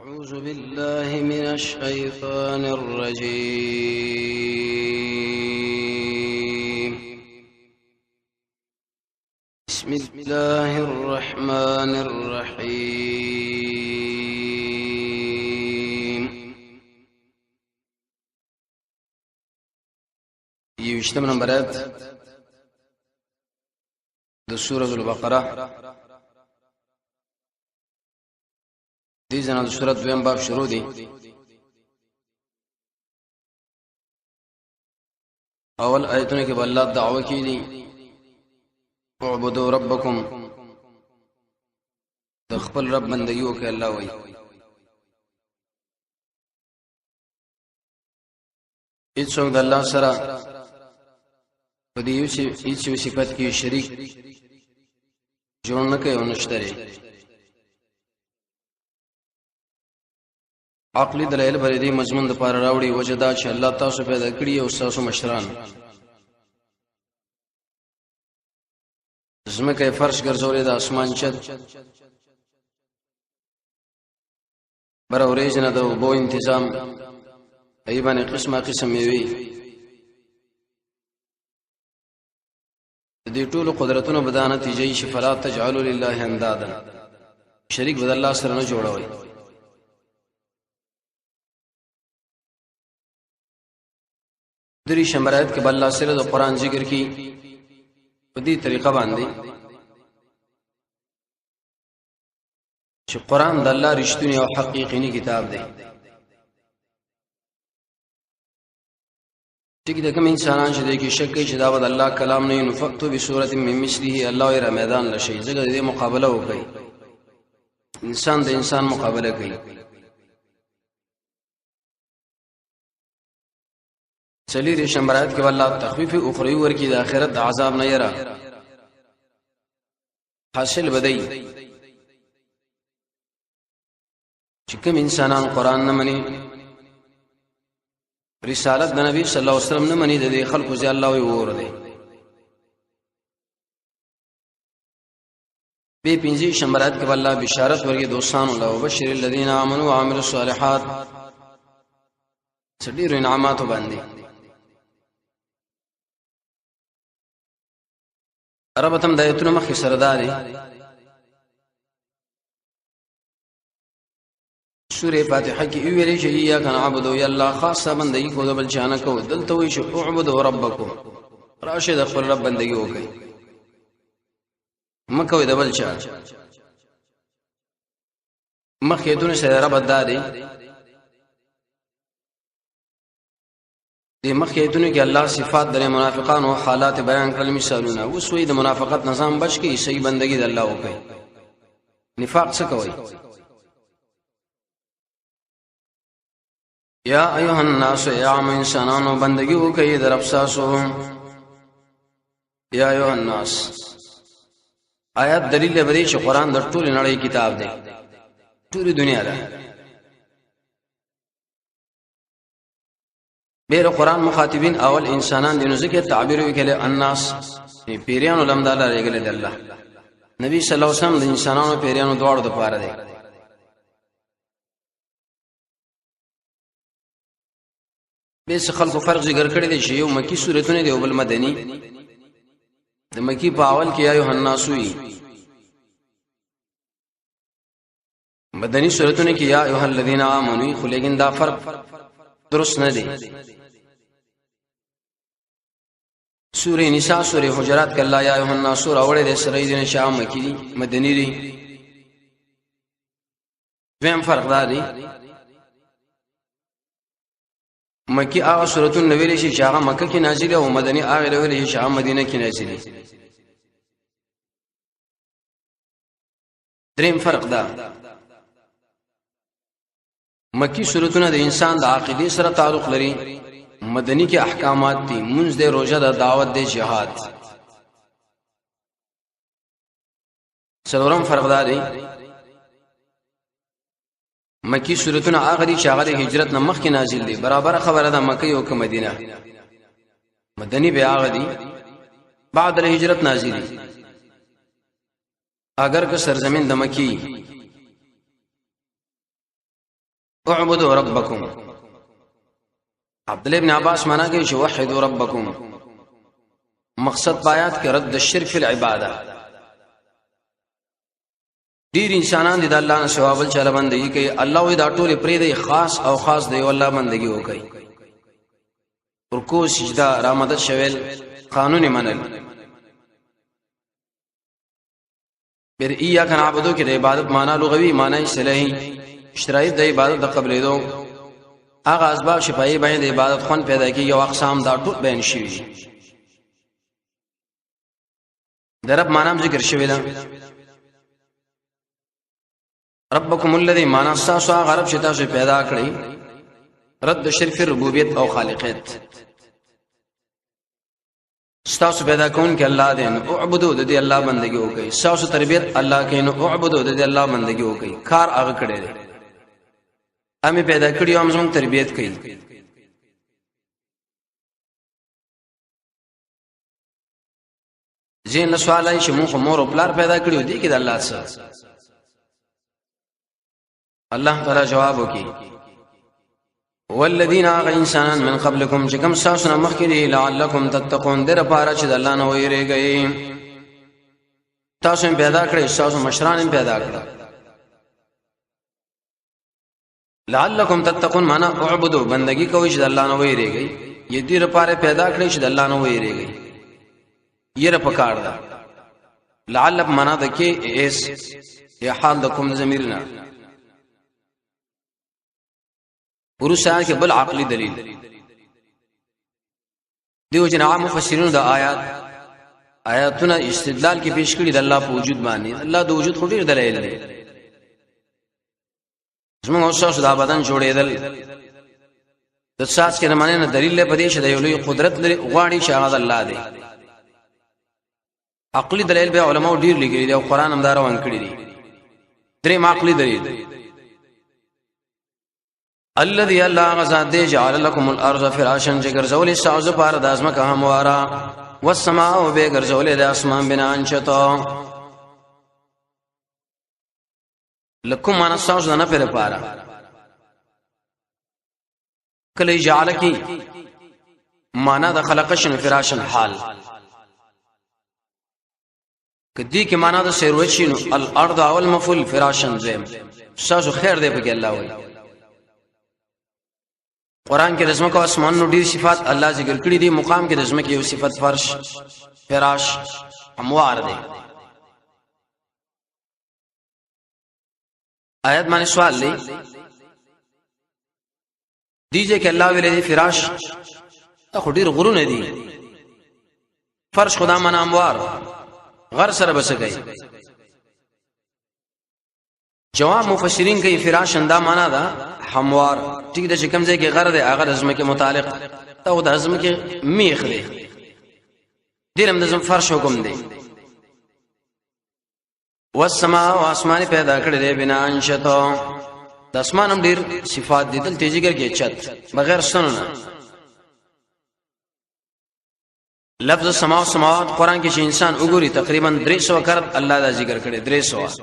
أعوذ بالله من الشيطان الرجيم. بسم الله الرحمن الرحيم. یوشتم نمبر آیت د سورة البقرة. دې ځنه د سورة دویم باب شروع دی. اول آیتونه کې به الله دعوه کړي، اعبدوا ربکم، د خپل رب بندگی وکړئ. الله وایي هیڅوک د الله سره په دې یو هیڅ یو صفت کې شریک جوړ نه کوي او نشته دی. عقلي دلایل بر دې مضمون د پاره راوړي، وجه دا چې الله تاسو پیدا کړی او تاسو مشران زمکه فرش ګرځولې د اسمان چت بر اورېج نه د اوبو انتظام ای باندې قسمه قسم میوي، د دې ټولو قدرتونو به دا نتیجه یې چې فلا تجعلوا لله اندادا، شریک به د الله سره نه جوړوي. درې شمرایت کې بل الله سره د قران ذکر کی په دې طریقه باندې چې قران د الله رښتونی او حقیقي کتاب دی. ټیک د کوم انسانان چې د کې شک کوي چې دا به د الله کلام نه، نو فقتو بسورة من مثله، الله یې را میدان لشي ځکه د دې مقابله وکړي. انسان د انسان مقابله کوي. څلېرویشت نمبر آیت کې الله تخفیف اخروی ورکړي، د آخرت د عذاب نه یره حاصل بدی چې کوم انسانان قرآن نه مني، رسالت د نبی صلی الله علیه وسلم نه مني، د دې خلکو ځای الله وی ور دی. به پنځه شمرات کې الله بشارت ورګي دوستانو له وبشر الذين امنوا وعملوا الصالحات، ډېر انعامات باندې. ربتم د آیتونو مخکې سره داري سورې فاتحه کې ویلې چې ایاک نعبد، یا الله خاصه بندگی کو، د بل چا نه کو. دلته وایي چې اعبدوا ربکم، راشه د خپل رب بندگی وکړئ، مه کوئ د بل چا. مخکې دونه سره رب داري د مخکې ایتونو کې الله صفات درې منافقانو حالات بیان کړل، مثالونه. اوس وایي د منافقت نظام بچ کی، صحیح بندگی د الله وکړي. نفاق څه کوي؟ یا ایها الناس، یا عام انسانانو، بندگی وکړئ د رب تاسو. یا ایها الناس آیات دلیل لري چې قرآن د ټول نړۍ کتاب دی، ټول دنیا ده. بیر قرآن مخاطبین اول انسانان دي، نو ځکه تعبیر وکړي الناس، پیریانو لم د الله لري د الله. نبی صلی الله علیه وسلم د انسانانو پیریانو دواړو د پاره دی. به څه خلکو فرق ذکر کړی دی چې یو مکی سورتونه دی او بل مدني. د مکی په اول کې یا یوحنا سوی، مدني سورتونه کې یا ایها الذین آمنو، خو لیکن دا فرق درست نه دی. سورې نساء، سورې حجرات کې الله یا ایها الناس راوړې د سره دې نشه مکی دي، مدني دي. دویم فرق دا دی، مکی هغه سورتونه ویلې شي چې هغه مکه کې نازل او مدني هغه ویلې شي چې هغه مدینه کې نازل دي. دریم فرق دا، مکی سورتونه د انسان د عقیدې سره تعلق لري، مدني کې احکامات دي، منځ د روزه، د دعوت، د جهاد. څلورم فرق دا دی، مکی سورتونه هغه دي چې هغه د هجرت نه مخکې نازل دي، برابر خبره ده مکه او که مدینه. مدني بیا هغه دي بعد الهجرت نازل دي، اگر که سرزمین د مکی. اعبدوا ربکم. عبد الله ابن عباس معنا کوي چې وحدوا ربکم، مقصد پایات کې رد الشرک فی العباده. ډیر انسانان دي د الله نه سوا بل چاله بندگی کوي، الله وی دا ټول پرې دی، خاص او خاص دی الله بندگی وکړي. رکوع، سجده، را مدد شویل، قانون منل. پھر ایاک نعبدو کې د عبادت معنا لغوي، معنا اصطلاحي، شرایط د عبادت د قبلېدو، هغه اسباب چې پای باندې د عبادت خون پیدا کیږي او اقسام، دا ټول بیان شوي دي. د رب معنا ذکر شوی ده. ربکم الذی معنا تاسو هغه رب چې تاسو پیدا کړی، رد شرک ربوبیت او خالقیت. ستاسو پیدا کون کې الله دی، نو اعبدو، د دې الله بندگی وکي. ستاسو تربیت الله کوي، نو اعبدو، د دې الله بندگی وکي. کار هغه کړی دی، امي پیدا کړی او زموږ تربیت کوي. زین له سوال چې موږ مور او پلار پیدا کړیو دي کې د الله سره؟ الله تعالی جواب وکي، والذین اغ انسانان من قبلکم چې کوم تاسو نه مخکې دي، لعلکم تتقون، در پاره چې د الله نه ویریږئ. تاسو هم پیدا کړئ، تاسو مشران هم پیدا کړئ. لعلکم تتقون معنا اعبدوا، بندگی کوئ چې د الله نه ویریږئ. یې دې لپاره پیدا کړئ چې د الله نه ویریږئ، یې پکار ده. لعل معنا د کې اس یا حال د کوم ضمیر نه. ورسره کې بل عقلی دلیل دیو جن عام مفسرینو د آیاتونه استدلال کې پیش کړي د الله په وجود باندې. الله د وجود خو ډیر دلایل دي. زموږ اوس د بدن جوړېدل د ساس کې نه نه دلیل له پدې چې د یو لوی قدرت لري، غواړي چې هغه الله دی. عقلی دلیل به علماء ډیر لیکلي دي او قران هم دا روان کړی دي. درې عقلی دلیل، الذي الله غزا دې جعل لكم الارض فراشا، چې ګرځولې تاسو لپاره د ازمکه هموارا، والسماء به ګرځولې د اسمان بنا انشتا. لکم معنا تاسو نه پر پاره کله جعل کی معنا د خلق شن فراشن حال کدی کې معنا د سیروچی، نو الارض اول مفعول، فراشن زم. تاسو خیر دی پکې. الله وایي قران کې د زمکو اسمان نو ډیر صفات الله ذکر کړی دي. مقام کې د زمکه یو صفت فرش، فراش، هموار دی. آیت باندې سوال دی دیجه کې الله ویلې فراش، ته خو ډیر غرونه دي، فرش خدا من اموار، غر سره بس گئی؟ جواب مفسرین کوي، فراش اندا معنا ده هموار. ټیک ده چې کوم ځای کې غر دی هغه د ځمکې متعلق ته د ځمکې میخ دی، دیرم د زم فرش حکم دی. والسماء او اسمان پیدا کړی دی بنا انشتو. د اسمان هم ډیر صفات دي، دلته ذکر کې چت بغیر سنو نه. لفظ سما او سماوات قران کې چې انسان وګوري، تقریبا 300 کرت الله دا ذکر کړي، 300.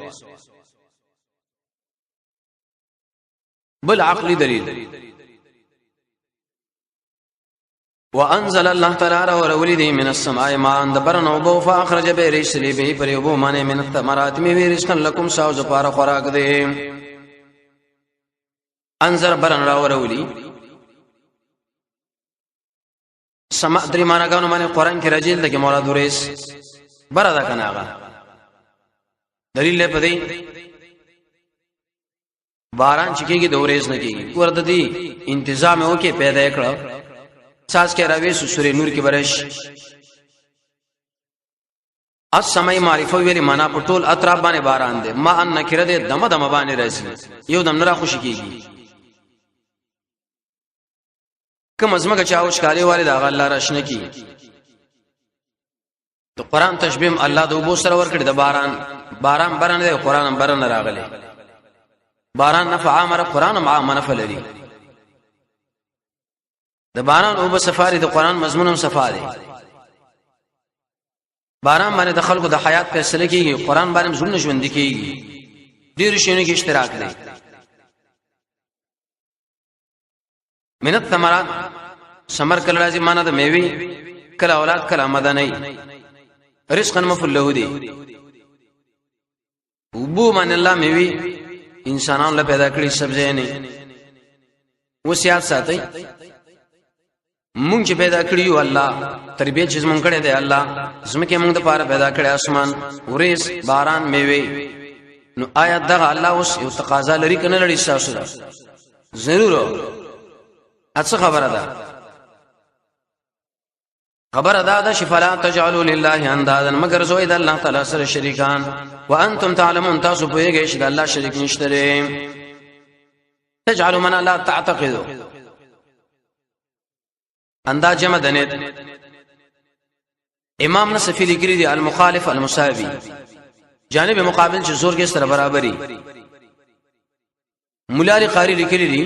بل عقلی دلیل، وانزل الله تعالی ورولې دی من السماء ماء، د برن او بو، فاخرج به رسلی به پر یو باندې من الثمرات می رزقا لكم، ساو زپاره خوراک دی. انزل برن را ورولي، سما درې معناګانو باندې قران کې راځي. دغه مراد ورس بره ده کنه هغه دلیل له پدې باران چې کېږي د ورېز نه کېږي، ورته دي انتظام وکي پیدا کړه. ساس کې راوي سورې نور کې برش. اس سمای معرفه ویلي معنا په ټول اطراف باندې باران دی. ما ان نکره دی، دمه دمه باندې راځي، یو دم نه را خوشی کیږي. کوم ازمکه چا اوس کالي والے دا الله راشنه کی. د قران تشبیه الله د وبو سره ور کړی د باران. باران برن دی، قران برن راغلی. باران نفع عامره، قران هم عام نفع لري. د باران او سفاری، د قران مضمون هم صفا دی. باران باندې د خلکو د حیات فیصله کیږي، قران باندې زړونه ژوند کیږي. ډیر شینو کې اشتراک دی. من الثمرات ثمر کله راځي معنا د میوي، کله اولاد، کله مدني رزقا مفعول له دی. وبو من الله میوي انسانانو له پیدا کړی سبزی نه. وسیات ساتي مونږ چې پیدا کړی یو الله، تربیت چې مونږ کړی دی الله، زمکه مونږ د پاره پیدا کړی، اسمان، وریس، باران، میوه. نو آیا دغه الله اوس یو تقاضا لري کنه لري؟ تاسو ده ضرور اڅه خبره ده. خبره ده ده شفلا تجعلوا لله اندادا، مگر زوی د الله تعالی سره شریکان، وانتم تعلمون، تاسو پوهیږئ چې د الله شریک نشته. تجعلوا من لا تعتقدوا، اندا جمع دنیت. امام نصفی لیکلی دی المخالف المساوی، جانب مقابل چې زور کې سره برابرۍ. مولا علی قاری لیکلی دی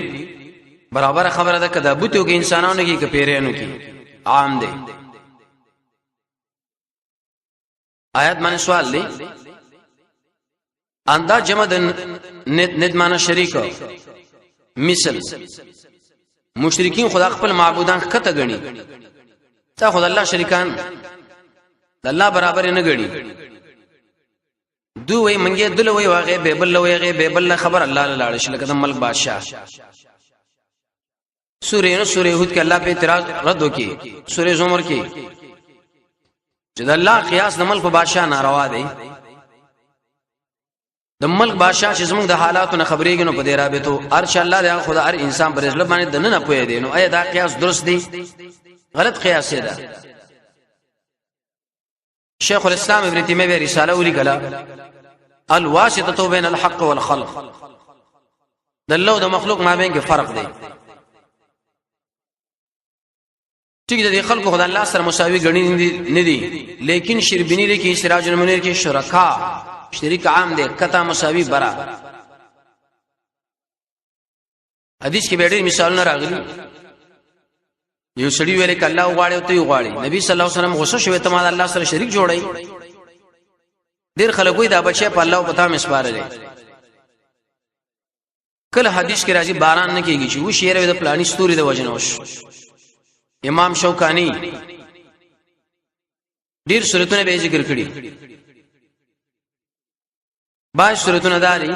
برابر خبره ده، کدا بوتو کې انسانانو کې کپیرانو کې عام دی. آیات باندې سوال دی. اندا جمع د ند معنی شریک. مثل مشرکین خدا خپل معبودان خطه غني، تا خدای الله شریکان د الله برابر نه غني. دوی وای منګه دل وای واغه به بل وای غه به بل خبر الله لاړ شي، لکه د ملک بادشاہ. سورې نو سورې هود کې الله په اعتراض رد وکي، سورې زمر کې چې د الله قیاس د ملک بادشاہ ناروا دی. د ملک بادشاہ چې زموږ د حالاتو نه خبرېږي نو په دې رابطو ارش الله دی، خدا هر انسان پر ځل باندې د نه پوهې دی. نو ایا دا قیاس درست دی؟ غلط قیاس دی. شیخ الاسلام ابن تیمیه رساله ولیکله الواسطه بین الحق والخلق، د الله او د مخلوق مابین کې فرق دی. ټیک دی، خلکو خدای الله سره مساوي غنی نه دي، لیکن شربینی لیکي سراج المنیر کې شرکا شریک عام دی، کتا مساوي برا. حدیث کې ډېر مثالونه راغلي. یو سړي ویل ک الله غواړي او ته غواړي، نبی صلی الله علیه وسلم غوسه شوی، ته ما الله سره شریک جوړی. ډېر خلک وای دا بچي په الله او پتا مې سپارلې. کله حدیث کې راځي باران نه کیږي چې و شعر د پلاني ستوري د وجنه وش. امام شوکانی ډیر صورتونه به ذکر کړي، باج صورتونه داري.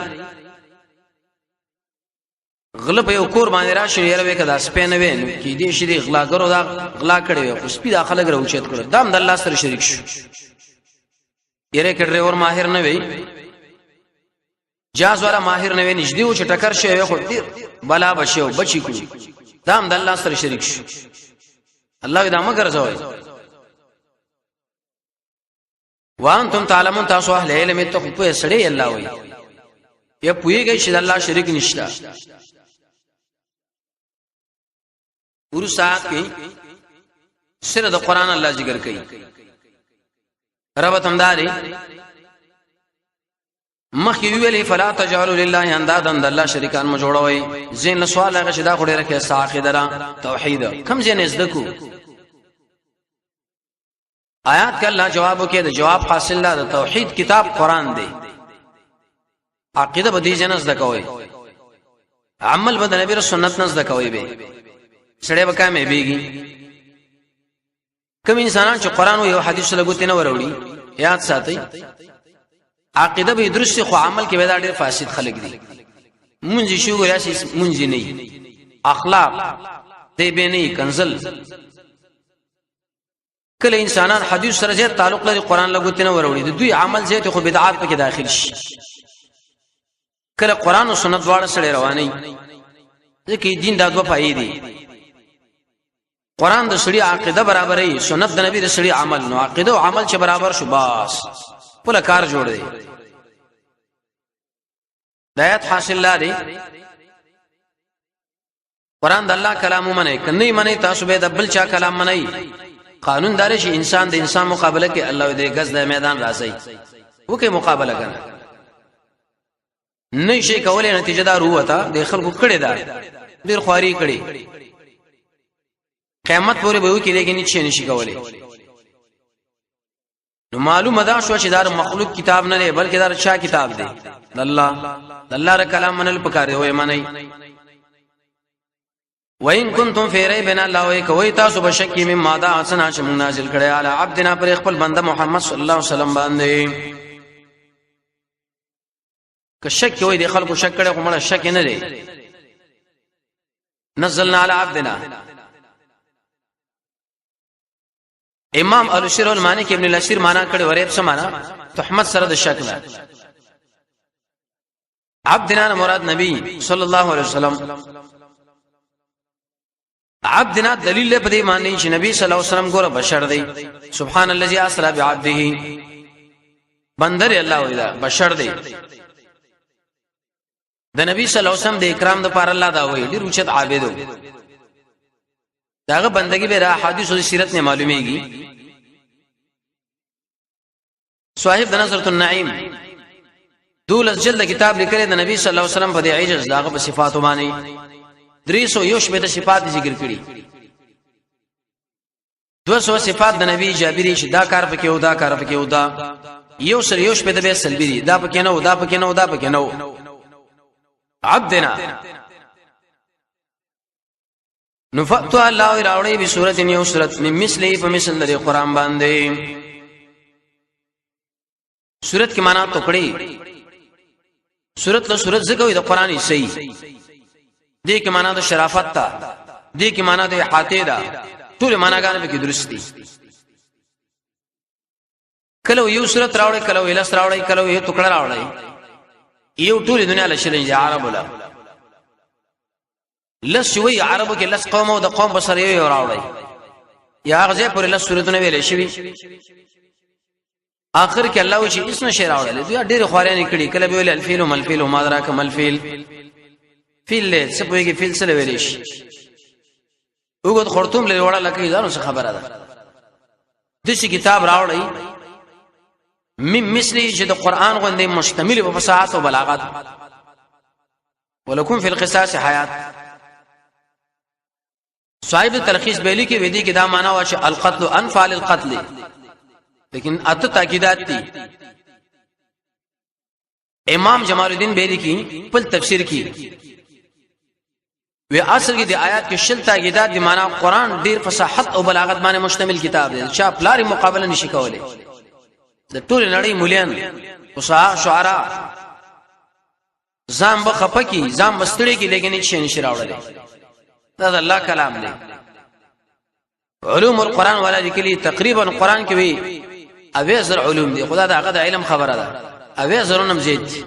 غله په یو کور باندې راشي، یره وې کدا سپې نه وې، نو کې دې شي دې غلاګرو دا غلا کړي وي، خو سپي دا خلک راوچت کړو، دام د الله سره شریک شو. یره کې ډرایور ماهر نه وي، جاز والا ماهر نه وي، نږدې و چې ټکر شي، خو ډیر بلا بشو بچی کو، دام د الله سره شریک شو. الله دا مگر زوي. وانتم تعلمون، تاسو اهل علم ته خو په سړی الله وي یا پویږي چې الله شریک نشته. ورسات کې سره د قران الله ذکر کوي. رب تمداري مخکې ویلې فلا تجعلوا لله اندادا، د الله شریکان مو جوړوي. زین له سوال هغه چې دا خو ډیره کې ساقه درا توحید کم زین زده کو. آیات کې الله جواب وکړي، د جواب حاصل دا د توحید کتاب قران دی. عقیده به دې جنس د کوي، عمل به د نبی رسول سنت نس د کوي، به سړی به کامې بیږي. کوم انسانان چې قران او یو حدیث لګوت نه وروړي، یاد ساتي عقیده به درست، خو عمل کې به دا ډېر فاسد خلک دي. مونږ شو ګوریا چې مونږ نه اخلاق دی به نه کنزل. کله انسانان حدیث سره زیات تعلق لري، قران لګوت نه وروړي، د دوی عمل زیات خو بدعات پکې داخل شي. کله قران او سنت دواړه سره رواني، ځکه دین دا دوه پای دي. قران د سړي عقیده برابرې، سنت د نبی د سړي عمل. نو عقیده او عمل چې برابر شو بس پوره کار جوړ دی. د آیات حاصل لري قران د الله کلام ومنئ، کنه منئ تاسو به د بل چا کلام منئ. قانون دار شي انسان د انسان مقابله کې الله دې غز د میدان راځي وکي مقابله کنه نه شي کولای. نتیجه دار وته د خلکو کړي دا ډیر خواري کړي، قیامت پورې به وکي، لیکن هیڅ نشي کولای. نو معلومه ده شو چې دا مخلوق کتاب نه دی، بلکې دا چا کتاب دی؟ د الله. د الله ر کلام منل پکاره وای منئ. وَإِن كُنتُمْ فِي رَيْبٍ الله وی کوي تاسو بشکی مما دا اسنا چې موږ نازل کړی علی عبدنا پر خپل بنده محمد صلی الله علیه وسلم باندې. که شک وي د خلکو شک کړي خو مړه شک نه دی. نزلنا علی عبدنا. امام الشیر المانی کې ابن الاسیر معنا کړي ورېب څه معنا تهمت سره د شک نه. عبدنا مراد نبی صلی الله علیه وسلم. عبدنا دلیل په دې معنی چې نبی صلی الله علیه وسلم ګوره بشر دی. سبحان الذي اسرا بعبده، بندر الله ویلا بشر دی. د نبی صلی الله علیه وسلم د اکرام د پاره الله دا وایي ډیر اوچت عابدو. داغه بندگی به را حدیث او سیرت نه معلومیږي. صاحب د نظرت النعیم دولس جلد کتاب لیکلی د نبی صلی الله علیه وسلم په دې عجز داغه په صفاتو باندې 301 صفات ذکر کړي. 200 صفات د نبی جابری چې دا کار پکې او دا کار پکې او دا یو سر یو شپه د به سلبي دي، دا پکې نه او دا پکې نه او دا پکې نه. عبدنا نو فتو الله راوړي به صورت یو صورت من مثله په مثل د قرآن باندې. صورت کې معنا ټوکړي، صورت له صورت ځکه وي د قرآن صحیح دې کې معنا د شرافت تا، دې کې معنا د احاطه ده، ټول معناګانې به کې درست دي. کله یو صورت راوړي، کله یو لس راوړي، کله یو ټوکړه راوړي، یو ټول دنیا له چیلنج عربو له لس وی عربو کې لس قوم او د قوم بسر یو راوړي یا هغه ځای پر لس صورتونه ویلې شوی. آخر کې الله چې اسنه شی راوړل دوی ډېر خوارې کړي. کله به ویل الفیل ملفیل ما دراک ملفیل، فیل له څه پوهیږي فیل څه ویلې شي. وګد خرطوم لري وړه لکه دا نو څه خبره ده. دسی کتاب راوړی من مثلی چې د قرآن غوندې مشتمل په فصاحت او بلاغت. ولکم فی القصاص حیات. صاحب تلخیص بیلی کې ودی کې دا معنا وا چې القتل انفع للقتل، لیکن اته تاکیدات دي. امام جمال الدین بیلی کی خپل تفسیر کې وی اصل کې د آیات کې شل تاکیدات دي. معنا قرآن ډیر فصاحت او بلاغت باندې مشتمل کتاب دی، چا پلاری مقابله نشي کولای. د ټول نړۍ مولیان فصاح شعرا ځان به خپه کی، ځان بستړي کی، لیکن هیڅ شي نشي راوړلی. دا د الله کلام دی. علوم القرآن والا لیکلي تقریبا قرآن کې وی اوې زر علوم دي. خدا دا هغه د علم خبره ده، اوې زرونم زیات دي.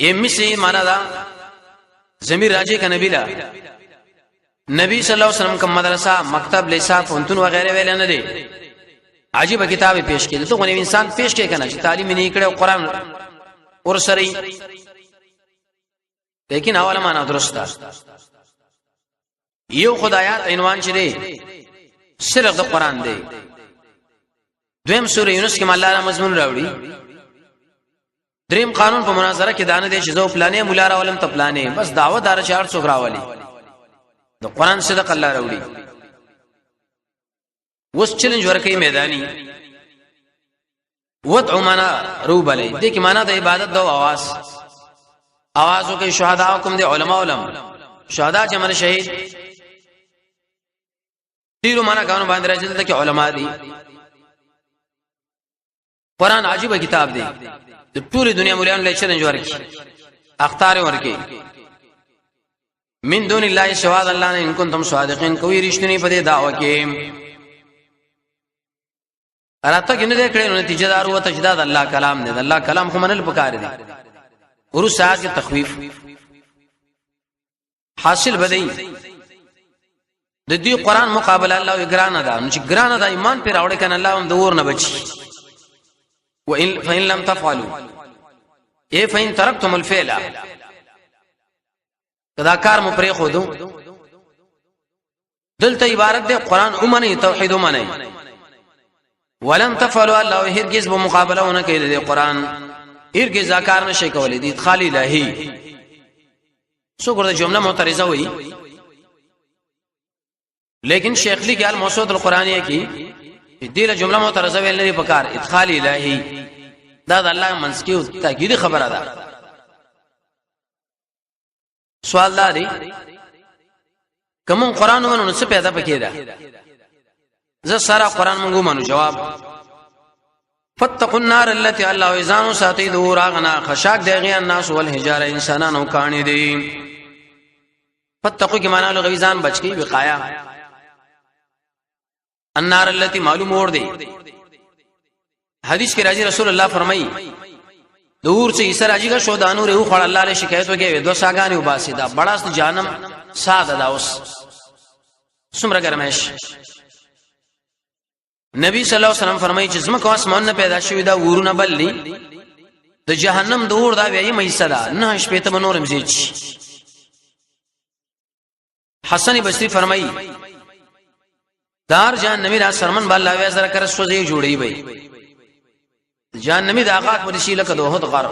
یې مثلی معنا دا ضمیر راځي ک نبی لا نبی صلی الله علیه وسلم کوم مدرسه مکتب لیسا فونتون وغیرہ ویل نه دی. عجیب کتاب پیش کړي ته غو انسان پیش کړي کنه چې تعلیم نه کړي قرآن ور سره، لیکن اوله معنا درست ده. یو خدایات عنوان چې دی صرف د قرآن دی. دویم سوره یونس کې الله را مضمون راوړي. دریم قانون په مناظره کې دانه دی چې زه پلانې مولا راولم ته پلانې، بس دعوه دار چې هر څوک راولي د قرآن صدق الله راوړي. وس چیلنج ورکې میدانی وضع معنا روبلې دې کې معنا د عبادت د आवाज आवाज وکي شهدا کوم دي علما علم شهدا چې من شهید ډیرو معنا غانو باندې راځي دلته کې علما دي. قرآن عجیب کتاب دی، د ټول دنیا مولانو له چیلنج ورکي اختار ورکي. من دون الله سوا الله نه ان کنتم صادقین کوي رښتونی په دې دعوه کې راته کې نه دې کړې نو نتیجه دار و تجداد الله کلام دی. الله کلام خو منل پکار دی. ورو ساعت کې تخویف حاصل بدی د دې قران مقابله الله ګرانه ده. نو چې ګرانه ده ایمان پر راوړې کنه الله هم د ور نه بچي. وان فإن لم تفعلوا ای فإن ترکتم الفعل، کدا کار مو پرې خو دو. دلته عبارت ده قران اومنه توحید اومنه ولن تفعلوا الله هرگز به مقابله ونه کوي د قران، هرگز دا کار نشي کولای. د ادخال الهی څوک د جمله معترضه وي، لیکن شیخ لی ګال موسود القرآنیه کی دې له جمله معترضه ویل نه پکار. ادخال الهی دا د الله منځ کې تاکیدی خبره ده. سوال دا دی کوم قران ومنو نو څه پیدا پکې ده؟ زه سره قران مونږ منو. جواب: فتقوا النار التي الله ځانو ساتي دور اغنا خشاک دیغه الناس والحجاره انسانانو کانی دي. فتقوا کی معنا لغوي ځان بچ کی، وقایا. النار التي معلوم اور دی. حدیث کې راځي، رسول الله فرمایي د اور چې ایسر راځي کا شو دانو ریو خړ الله له شکایت وکي، دوه ساګانې وباسي. دا بڑاست جانم ساده دا اوس څومره ګرمش. نبی صلی الله علیه وسلم فرمایي چې زمکه اسمان نه پیدا شوی دا ورونه بللی، د جهنم د اور دا ویي مې صدا نه شپې ته نورم زیچ. حسن بصری فرمایي دار جهنمی را سرمن بالا وی زره کر سوځي جوړي وي جهنمی د آغاز پر شي لکه د وحد غر.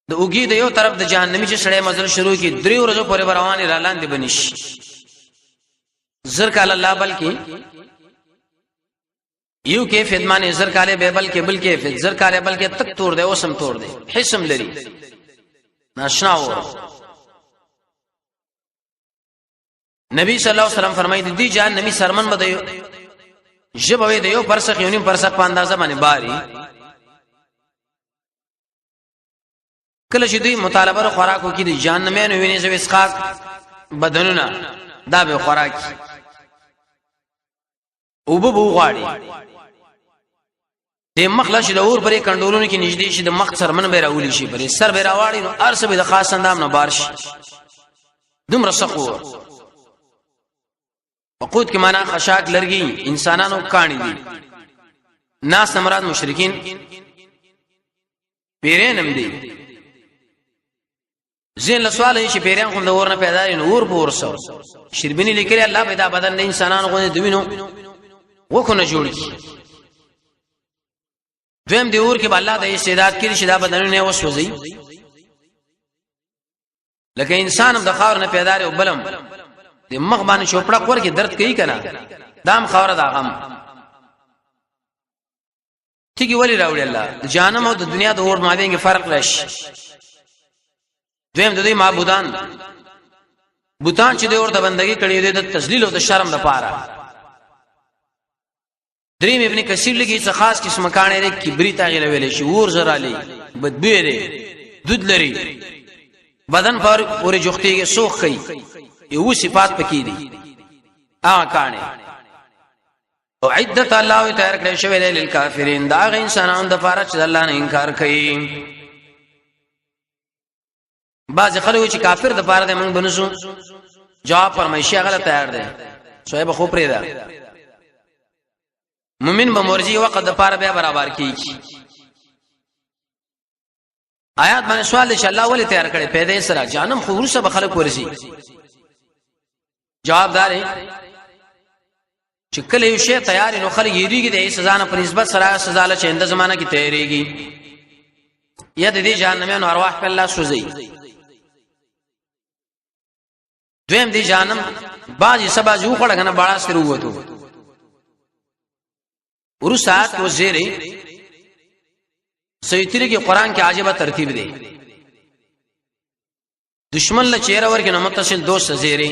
د اوګي د یو طرف د جهنمی چې سړی مزل شروع کی، درې ورځې پورې روانې را لاندې بنش زر کال الله، بلکې یو کې فدمانه زر کاله به، بلکې بلکې فد زر کاله، بلکې تک تور دی، اوسم تور دی، حسم لري ناشنا و. نبی صلی الله علیه وسلم فرمایي د دې جهنمی سرمن بده ژبه وي د یو پرسخ یو نیم پرسخ په اندازه باندې باري. کله چې دوی مطالبه ر خوراک وکړي، د جهنميانو وینې زوی اسقاق بدنونه دا به خوراک او به غواړي. د مخ لشه د اور پرې کنډولونو کې نږدې شي، د مخ سرمن به راولي شي، پرې سر به راواړي، نو ارسه به د خاص اندام نه بار شي، دومره سخو. وقود کې معنا خشاک لرګي، انسانانو کانی دي. ناس مراد مشرکین، پیرین هم دي. زین لسوال چې پیران کوم د اور نه پیدا دي، نو اور په اور سو. شربینی لیکلی الله پیدا بدن د انسانانو غو د وینو وکونه جوړ کی. دویم دی اور کې به الله د استعداد کړي چې دا بدنونه وسوځي، لکه انسان هم د خاور نه پیدا دی او بلم د مخ باندې چوپړه کور کې درد کوي کنه، دام خاور دا غم تیږي ولی راوړي الله د جهنم او د دنیا د اور مابین کې فرق راشي. دویم د دې معبودان بوتان چې د اور د بندګي کړي دي، د تذلیل او د شرم لپاره. دریم ابن کثیر لګي چې خاص قسم کانه لري، کبریت هغه ویل شي، ور زرا لري، بدبوی لري، دود لري، بدن پر پورې جوختيږي، سوخ کوي، یو صفات پکې دي هغه کانه. او عدت الله تیار کړی شوی دی للکافرین، دا غ انسانانو د پاره چې الله نه انکار کوي. بعض خلک چې کافر د پاره د موږ بنسو، جواب فرمایشي هغه تیار دی، صاحب خو پرې ده. مومن به مرجی وخت د پاره بیا برابر کیږي. آیات باندې سوال دی چې الله ولې تیار کړي پیدا سره جانم، خو ورسره به خلک ورسي. جواب دار چې کله یو شی تیار نو خلک یریږي د سزا نه په نسبت سره سزا له چنده زمانہ کې تیریږي. یا د دې جهنميانو ارواح په الله سوځي. دویم دی جهنم بعضی سبا جو خړه کنه باړه سره وته ورو سات کو زیره سیتری کې قران کې عجیب ترتیب دی. دشمن له چیرې ورکه نو متصل دوست زیره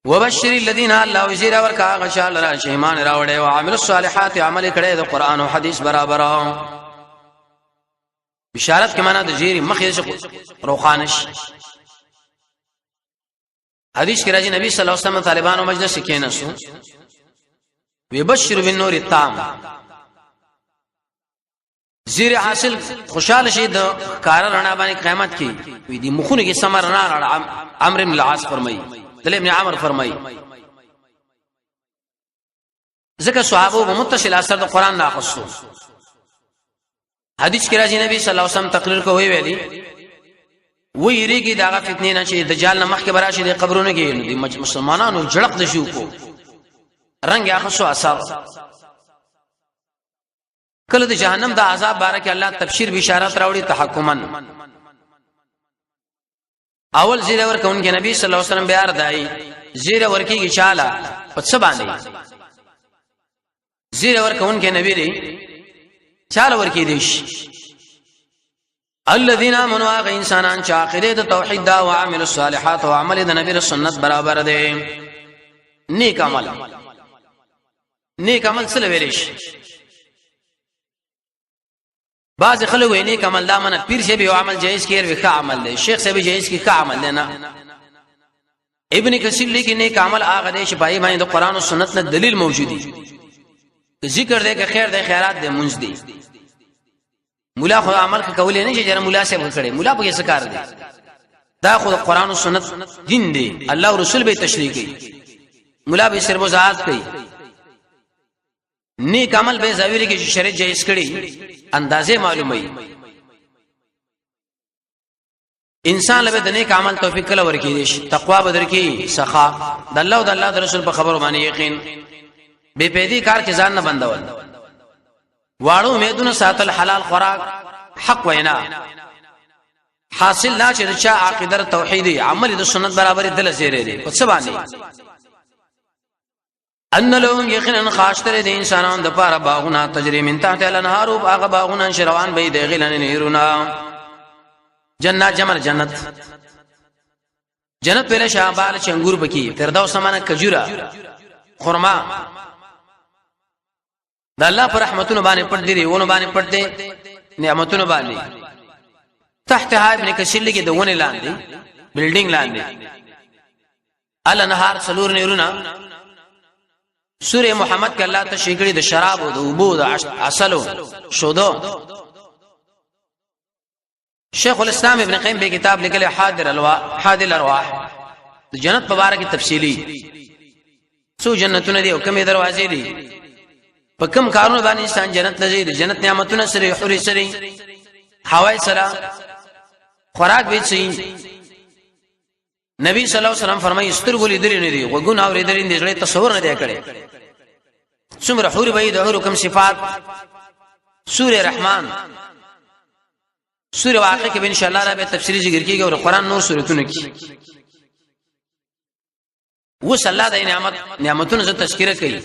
وبشر الذين الله وزیر ورکا غشال را چې ایمان راوړې او عامل الصالحات عمل کړي د قران او حدیث برابر. بشارت کې معنا د زیری مخې روخانش. حدیث کې راځي نبی صلی الله علیه وسلم طالبانو مجلس کې نسو وبشر بالنور التام، زیر حاصل خوشاله شي د کار رڼا باندې قیامت کې. وی دي مخونه کې سمر رڼا راړه. عمرو بن العاص فرمایي، دل ابن عمر فرمایي، ځکه صحابه په متصل اثر د قران نه اخستو. حدیث کې راځي نبی صلی الله علیه وسلم تقریر کوي ویلي و یریږي داغه فتنې نه چې دجال نه مخکې براشي د قبرونو کې، نو د مسلمانانو جړق د شو کو رنگ اخستو اثر. کله د جهنم د عذاب باره کې الله تبشیر بشارت راوړي تحکمن. اول زیر ور کون کې نبی صلی الله علیه وسلم بیا دای زیر ورکیږي چاله په څه باندې زیر ور کون کې نبی دی چاله ورکی دی. الذين امنوا، هغه انسانان چې عقیده د توحید دا او عمل الصالحات او عمل د نبی سنت برابر دي. نیک عمل، نیک عمل څه ویل شي؟ بعض خلک وایي نیک عمل دا منه پیر شه به عمل جایز کیر وی ښه عمل دی، شیخ صاحب جایز کی ښه عمل دی. نه، ابن کثیر لیکي نیک عمل هغه دی چې پای باندې د قران او سنت نه دلیل موجود دی، ذکر دی که خیر دی، خیرات دی، مونږ دی. مولا خو عمل کولای نه چې جره مولا صاحب کړي، مولا په څه کار دی؟ دا خو د قران او سنت دین دی، الله او رسول به تشریح کوي، مولا به سر وضاحت کوي. نیک عمل به زاویری کې شریعت جایز کړي اندازې معلومي. انسان له د نیک عمل توفیق کله ورکې دي؟ تقوا بدر کې، سخا، د الله او د الله د رسول په خبرو باندې یقین، بے پیدي کار کې ځان نه بندول، واړو امیدونه ساتل، حلال خوراک، حق وینا. حاصل لا چې چا عقیده توحیدی عمل د سنت برابرې دل زیره دي په څه باندې. ان لهم، یقینا خاصتر د انسانانو د پاره باغونه، تجری من تحت الانهار، او هغه باغونه چې روان به د غلن نهرونه. جنات جمع جنت، جنت پهله شابال چې انګور پکې، فردوس سمانه کجوره، خرما. د الله پر رحمتونو باندې پټ دي، ونه باندې پټ دي، نعمتونو باندې. تحتها ابن کثیر لګي د ونه لاندې، بلډینګ لاندې الانهار، څلور نهرونه. سوره محمد کې الله تشریح کړي د شراب او د اوبو، د عسلو، شودو. شیخ الاسلام ابن قیم به کتاب لیکل حاضر الوا حاضر الارواح، د جنت په اړه کې تفصیلی، څو جنتونه دي او کومې دروازې دي، په کوم کارونو باندې انسان جنت لږي، د جنت نعمتونه سره، حوري سره، هوای سره، خوراک به سي. نبی صلی الله علیه وسلم فرمایي سترګو لیدلې نه دي، غوږونه اورېدلې نه دي، زړه تصور نه دی کړی څومره حوري به، د حورو کوم صفات. سوره رحمان، سوره واقع کې ان شاء الله را به تفصیلی ذکر کیږي او قرآن نور سورتونو کې. وس الله د نعمت نعمتونو زه تذکرہ کوي.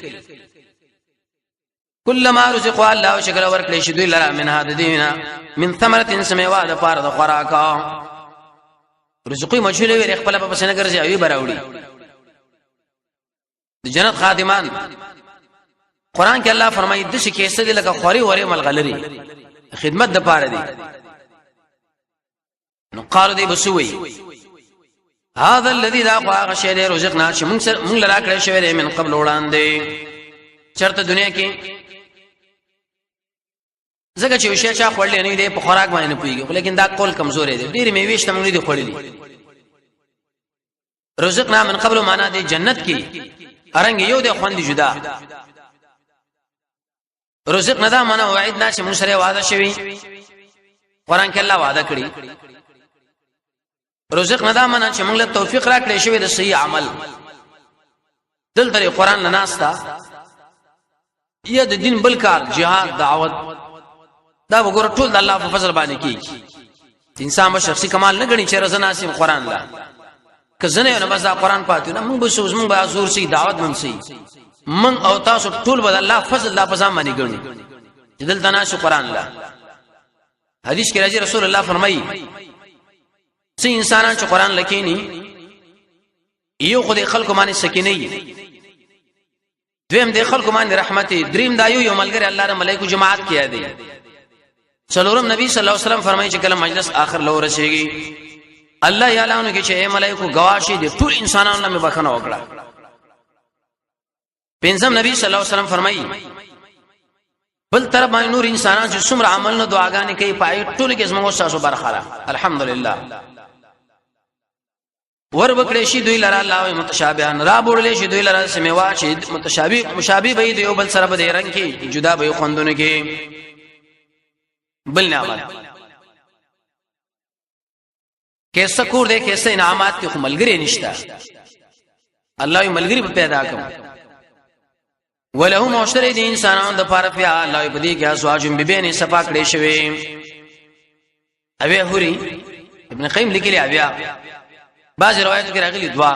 کلمہ رزق الله، شکر ورکړي شي دوی لرا، من هذا دینا من ثمره، سمیوا د پاره د خوراکا. رزقي مجهول وي، خپل په پسنه ګرځي او براوړي د جنت خادمان. قران کې الله فرمایي د شي کیسه دي لکه خوري وري ملغلري خدمت د پاره دي. نو قالو دی بسوي هذا الذي ذا هغه شی دی رزقنا چې موږ سره موږ لرا کړی شوی دی من قبل وړاندې چرته دنیا کې. ځکه چې شی چا خوړلې نه دی، په خوراک باندې نه پويږي، خو لیکن دا قول کمزوري دی، ډېر میوه شته موږ نه دی خوړلې. رزقنا من قبل معنا دی جنت کې ارنګ یو دی، خوند جدا. رزق نه دا معنا وعید نه چې موږ سره وعده شوی، قران کې الله وعده کړی. رزق نه دا معنا چې موږ له توفیق راکړې شوی د صحیح عمل. دلته قران نه ناستا یا د دین بل کار، جهاد، دعوت، دا وګوره ټول د الله په فضل باندې کیږي. انسان به شخصي کمال نه غني چې رزنا سیم قران لا که زنه نه، بس دا قران پاتې نه، موږ به سوز، موږ به زور سي، دعوت مم سي. من او تاسو ټول به الله فضل الله په ځان باندې ګڼي چې دلته ناشو قران لا. حدیث کې راځي رسول الله فرمایي چې انسانان چې قران لکینی، یو خو د خلکو باندې سکینه، دویم د خلکو باندې رحمت، دریم دا یو یو ملګری الله رب ملائکه جماعت کې دی، څلورم نبی صلی الله علیه وسلم فرمایي چې کله مجلس آخر لور رسیږي، الله یعلمونه کې چې اے ملائکه گواشي دي ټول انسانانو له بخنه وکړه. پنځم نبی صلی الله علیه وسلم فرمایي بل طرف باندې نور انسانان چې څومره عمل نه دعاګانې کوي، پای ټول کې زموږ تاسو برخه را، الحمدلله. ور وکړې شي دوی لره الله متشابهان، را بوړلې شي دوی لره سمیوا چې متشابه مشابه به دی، یو بل سره به رنگ کې جدا به، خوندونه کې بل نعمت. کیسه کور دې، کیسه انعامات کې خو ملګری نشته، الله یې ملګری په پیدا کوم. ولهم مشتری دي انسانانو د پاره فیا الله په دې کې ازواج ببینه صفا کړې شوی اوی هوري. ابن قیم لیکلی اویا، بعض روایتو کې راغلي دوا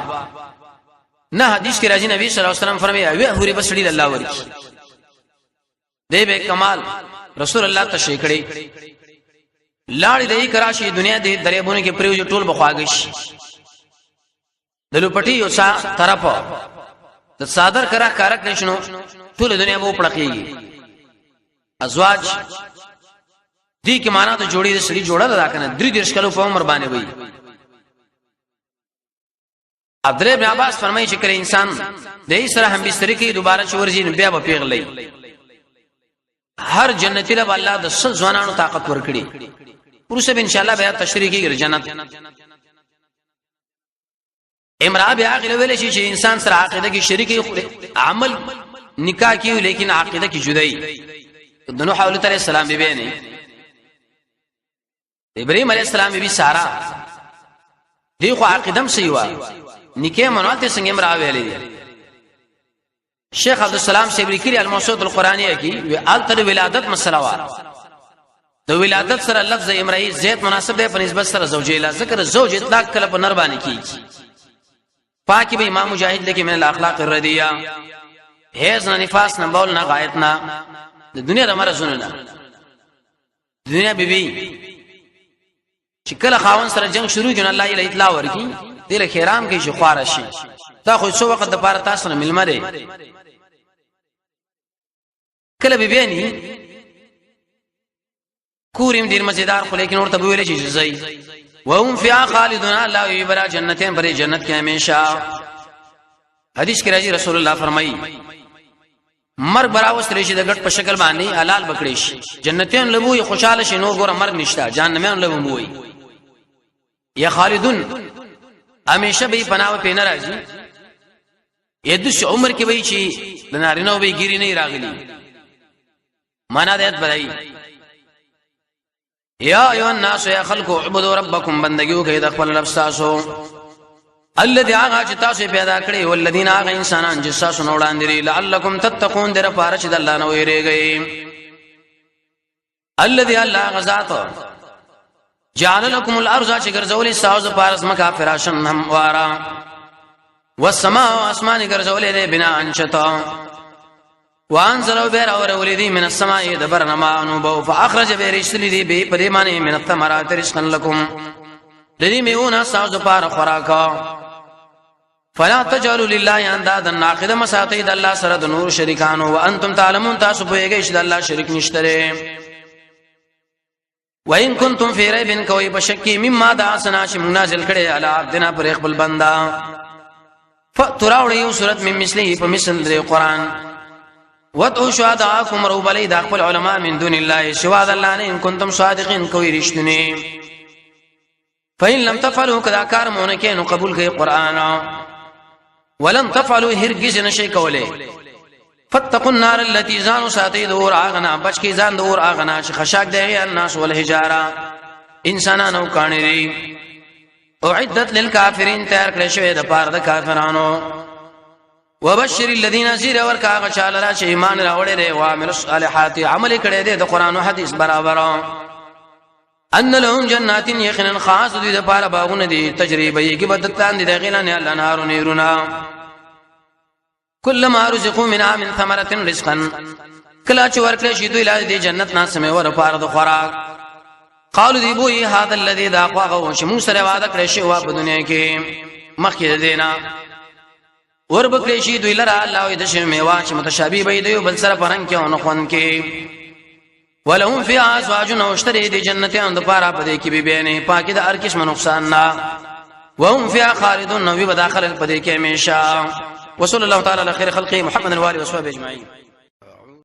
نه، حدیث کې راځي نبی صلی الله علیه وسلم فرمایي اوی هوري بسړي الله ورکی دی به کمال رسول الله تشریح کړي. لاړې د یې کراشي دنیا دې درېبونه کې پریوځي، ټول بخواګش د لوپټي یو څا طرف د صادر کرا کارک نشنو، ټول دنیا به پړقېږي. ازواج دې کې معنا د جوړې د سړي جوړه ده کنه، 33 کلو په عمر باندې وي. عبد الله بن عباس فرمایي چې کله انسان د یې سره هم بستر کې دوباره چې ورځي نو بیا به پیغلې. هر جنتی له الله د سل ځوانانو طاقت ورکړي. ورسره ان شاء الله بیا تشریح کیږي جنت. امرا بیا غل ویل شي چې انسان سره عقیده کې شریک، عمل نکاح کې، لیکن عقیده کې جدای. د نوح علیه السلام به نه، ابراهيم عليه السلام بي سارا دی خو عقیدم سی وا، نکاح منواته څنګه امرا ویلې دي. شیخ عبد السلام صاحب لیکلی الموسوعه القرآنیه کې وی التر ولادت مسله وا، د ولادت سره لفظ امرئی زیات مناسب دی په نسبت سره زوجې لا، ذکر زوج اطلاق کله په نر باندې کیږي. پاکي به امام مجاهد لیکي من الاخلاق الردیه، هیڅ نه، نفاس نه، بول نه، غایت نه، د دنیا د مرزونو نه. دنیا بیبي چې کله خاون سره جنگ شروع کړي، الله یې اطلاع ورکي، دله خیرام کې چې خواره شي، تا خو څو وخت د پاره تاسو نه ملمه دی. کله بیبي کوریم ډیر مزیدار خو لیکن ورته ویل شي زئی وهم فی خالدون، الله یبرا جنتین پر جنت کې همیشه. حدیث کې راځي رسول الله فرمایي مرګ براوستل شي د ګټ په شکل باندې حلال بکړي شي، جنتیان لبوي خوشاله شي، نور ګوره مرګ نشته، جهنميان لبوي یا خالدون همیشه به پناه په نه راځي. یدس عمر کې وای چې د نارینه به ګیری نه راغلی، معنا د بدای. یا ایو الناس، یا خلق، اعبدوا ربکم، بندگی وکړئ د خپل رب تاسو، الذي هغه چې تاسو پیدا کړی، والذین هغه انسانان چې تاسو نو وړاندې لري، لعلکم تتقون، در پاره چې د الله نه ویریږئ. الذي الله غزاد جعل لكم الارض چې ګرځولې تاسو پارس مکه فراشن هم وارا، والسماء اسمان ګرځولې دې بنا انشتا، وانزلوا بیر اور ولدی من السماء دبر نما نو بو فاخرج به رسل دی به په دې معنی من الثمرات رزقا لكم، د دې میونه تاسو لپاره خوراک. فلا تجعلوا لله اندادا، ناقد مساتی د الله سره د نور شریکانو، وانتم تعلمون، تاسو پوهیږئ چې د الله شریک نشته. وَإِن كُنتُمْ فِي رَيْبٍ، کوي بشکی، مما دا سنا چې موږ نازل کړي علی عبدنا پر خپل بندا، فتراوړ یو صورت من مثله په مثل د قران، وتعو شهداءکم، روبلی د خپل علما، من دون الله سوا د الله نه، ان کنتم صادقین، کوي رښتونی. فإن لم تفعلوا، کدا کار مونږ کې نو قبول کړي قران، ولن تفعلوا، هرگز نشي کوله، فتقوا النار التي زانوا ساتي دور اغنا، بچ کی ځان دور اغنا چې خشاک دی الناس والحجاره، انسانانو کانی دی، اعدت للکافرین، تیار کړی شوی د پاره د کافرانو. وبشر الذين زیر ور کا غچال را چې ایمان راوړی دی او عمل الصالحات عمل کړی دی د قران او حدیث برابر، ان لهم جنات، یقینا خاص دي د پاره باغونه دي، تجربه یې کې بدتان دي د غیلان الله نهار نیرونه، کلما رزقوا منها من ثمرة رزقا، کلا چې ورکړې شي دوی لاله دي جنت نه سمې ور پاره د خوراک، قالو دی بوئی هذا الذي دا خواغه چې موږ سره وعده کړې شی وا په دنیا کې مخکې دینا. ور بکړې شي دوی لره الله د شی میوه چې متشابه به دی بل سره پرنګ کې او نه خون کې، ولهم فی ازواج، نوشتری دی جنتیان د پاره په دې کې بی بیانې پاکي د هر قسم نقصان نه، وهم فیها خالدون، نو به داخله په دې کې همیشه. وصلی الله تعالی علی خیر خلقه محمد و آله وصحبه اجمعین.